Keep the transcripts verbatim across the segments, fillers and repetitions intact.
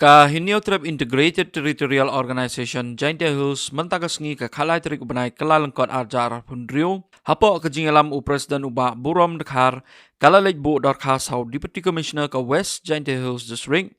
Ka Hynñiewtrep Integrated Territorial Organization Jaintia Hills mynta ka sngi ka khatlai tarik u bnai Kyllalyngkot arhajar arphew hynriew, hapoh ka jingïalam u President u Bah Burom Dkhar, ka la leit buh dorkhas ha u Deputy Commissioner ka West Jaintia Hills District.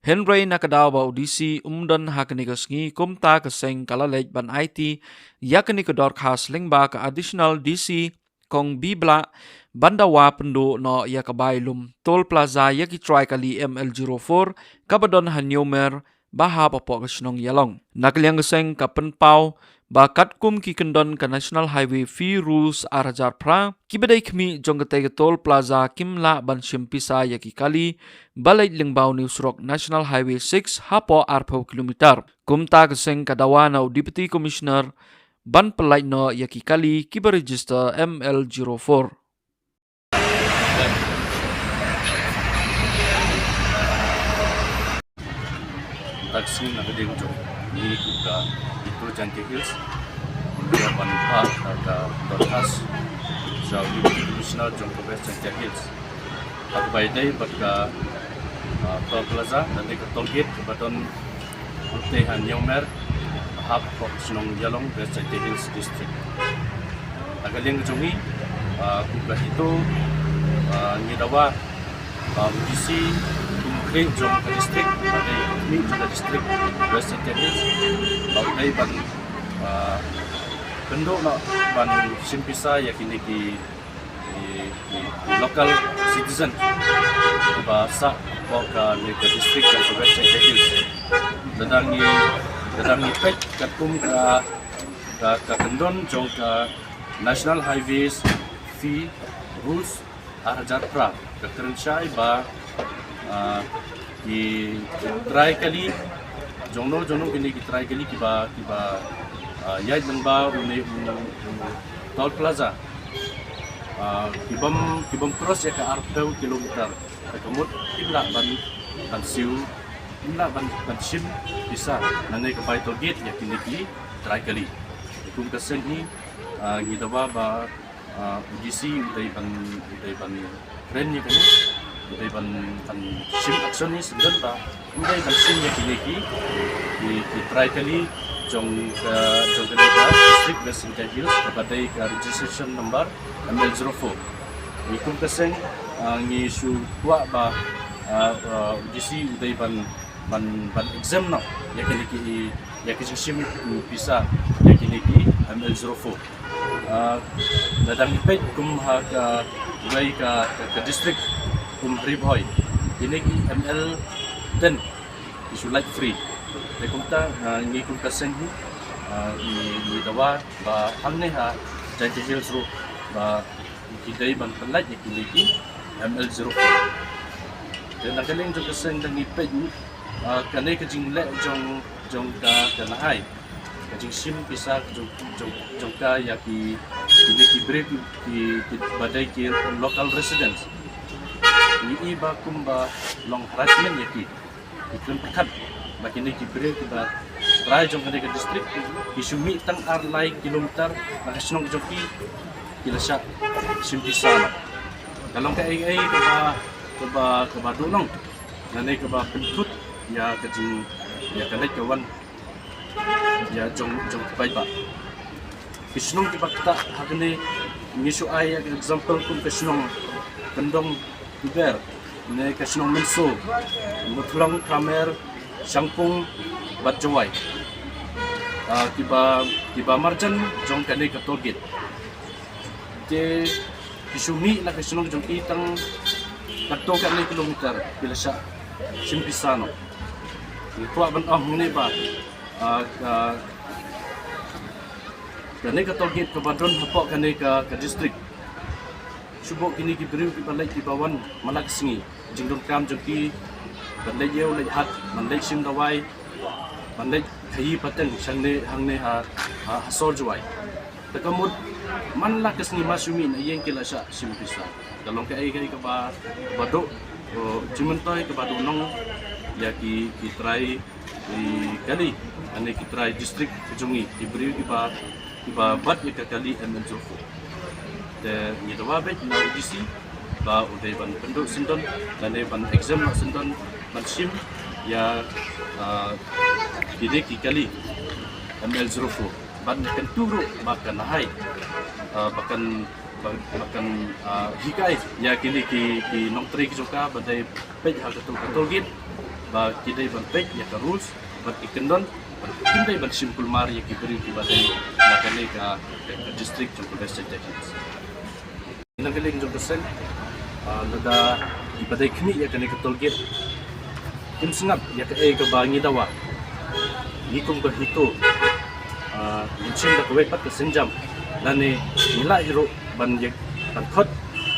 Hynrei na ka daw ba u D C um don ha kane ka sngi, kumta ka seng ka la leit ban aiti ïa kane ka dorkhas lyngba ka Additional D C Kong Bibla ban dawa pynduh noh ïa ka bai lum Toll Plaza ïa ki trai kali M L zero four kaba don ha Hynñiewmer ba hap hapoh ka shnong Ïalong. Na ka liang ka seng ka pynpaw ba katkum ki kyndon ka National Highway Fee Rules arhajar phra, kiba dei khmih jong katei ka Toll Plaza kim lah ban shim pisa ïa ki kali ba leit lyngba une u surok National Highway six hapoh arphew kilometer. Kumta ka seng ka dawa na u Deputy Commissioner ban pyllait noh ïa ki kali kiba register M L zero four. Taxi na ka ding jong ni ka ito Jaintia Hills. Dia ban pa ka dorkhas jong Deputy Commissioner jong ka West Jaintia Hills. Haba ïadei bad ka, ah, Toll Plaza, lane ka toll gate, kaba don hangtei ha Hynñiewmer, hap hapoh shnong Ïalong, West Jaintia Hills District. Na ka liang jong ngi, ah, kum ka ito, ah, ngi dawa, ah, u D C, kum u khlieh jong ka district, lane u khlieh jong ka district West Jaintia Hills, ba u dei ban, ah, pynduh noh ban shim pisa ïa kine ki ki, ki, ki local citizen ba sah hapoh kane ka district jong ka West Jaintia Hills. Lada ngi, lada ngi peit katkum ka, ka, ka kyndon jong ka National Highways Fee Rules arhajar phra, ka kren shai ba, ah, ki trai kali jongno jongno kine ki trai kali kiba, kiba, ah, ïaid lyngba une u, u Toll Plaza, ah, ki bym, ki bym cross ïa ka arphew kilometer. Te ka mut kim lah ban, ban siew, kim lah ban, ban shim pisa lane ka bai toll gate ïa kine ki trai kali. Kum ka seng hi, ah, ngi dawa ba, ah, u D C u dei ban, u dei ban kren ïa kane, u dei ban, ban shim action hi syndon ba u dei ban shim ïa kine ki, ki, ki trai kali jong ka, jong kane ka district West Jaintia Hills kaba dei ka registration number M L zero four. Ngi kum ka seng, ah, ngi shu kwah ba, ah, ah, u D C u dei ban, ban, ban exempt noh ïa kine ki, ïa ki jingshim pisa ïa kine ki M L zero four. Ah, lada ngi peit kum ha kawei ka, ka, ka district kum Ri Bhoi, kine ki M L ten ki shu lait free. Te kumta, ah, ngi kum ka seng hi, ah, ngi, ngi dawa ba hangne ha Jaintia Hills ruh ba ki dei ban pyllait ïa kine ki M L zero four. Te na ka liang jong ka seng da ngi peit, ah, kane ka jingleh jong, jong ka, ka nahai, ka jingshim pisa jong, jong, jong ka ïa ki, kine ki briew ki, ki, kiba dei ki local residents. Ngi i ba kumba long harassment ïa ki. Ki kren pyrkhat ba kine ki briew kiba trai jong kane ka district ki shu mih tang ar lai kilometer na ka shnong jong ki, ki la shah shim pisa noh. Ka long kaei kaei kaba, kaba, kaba duh noh lane kaba pynthut ïa ka jing, ïa ka leit ka wan ïa jong, jong ki paidbah. Ki shnong kiba ktah ha kane ngi shu ai ïa ka example kum ka shnong Kyndong Kuber, ne ka shnong Mynso, Muthlong, Kamer, Shangpung bad Jowai. Ah, kiba, kiba marjan jong kane ka toll gate. Te ki shu mih na ka shnong jong ki tang katto katne kilometer, ki la shah shim pisa noh. Ngi kwah ban ong hangne ba, ah, ka, kane ka toll gate kaba don hapoh kane ka, ka district. Shu buh kine ki briew kiba leit kiba wan man la ka sngi. Jingdonkam jong ki ban leit ïew leit hat, ban leit shim dawai, ban leit khaïi pateng shangne hangne ha, ha, ha sor Jowai. Te ka mut man la ka sngi ma shu mih na ïing ki la shah shim pisa. Ka long kaei kaei kaba, kaba duh, oh, jingmyntoi kaba duh noh ïa ki, ki trai, ki kali, ane ki trai district ka jong ngi, ki briew kiba, kiba bat ïa ka kali M L zero four. Te ngi dawa beit na u D C ba u dei ban pynduh syndon, lane ban exempt noh syndon ban shim ïa, ah, kine ki kali M L zero four. Ban ïa kyntu ruh ba kan hai, ah, ba kan, ba, ba kan, ah, hikai ïa kine ki, ki nongtrei ki jong ka ba dei peit ha kato ka toll gate, ba ki dei ban peit ïa ka rules, ba ki kyndon, ba kim dei ban shim kulmar ïa ki briew ki ba dei na kane ka, ka, ka district jong ka West Jaintia Hills. Nangkylliang jong ka seng, ah, lada ki ba dei khmih ïa kane ka toll gate kim sngap ïa kaei kaba ngi dawa, ngi kum ka HITO, ah, ngin shim da kawei pat ka sienjam, lane ngi lah hi ruh ban ïa, ban khot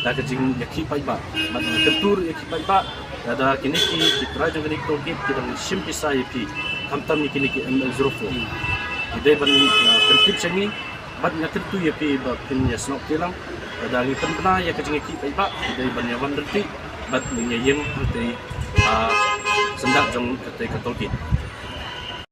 da ka jingïakhih paidbah, ban kyntu ruh ïa ki paidbah, lada kine ki, ki trai jong kane ka toll gate ki dang shim pisa ïa phi, khamtam ïa kine ki M L zero four. Ki dei ban, ah, pyntip sha ngi, bad nga kyntu ïa phi ba phin ïa snoh kti lang. Lada ngi pynbna ïa ka jingïakhih paidbah, ki dei ban ïa wan ryntih bad ngin ïa ïeng hangtei, ah, syndah jong katei ka toll gate.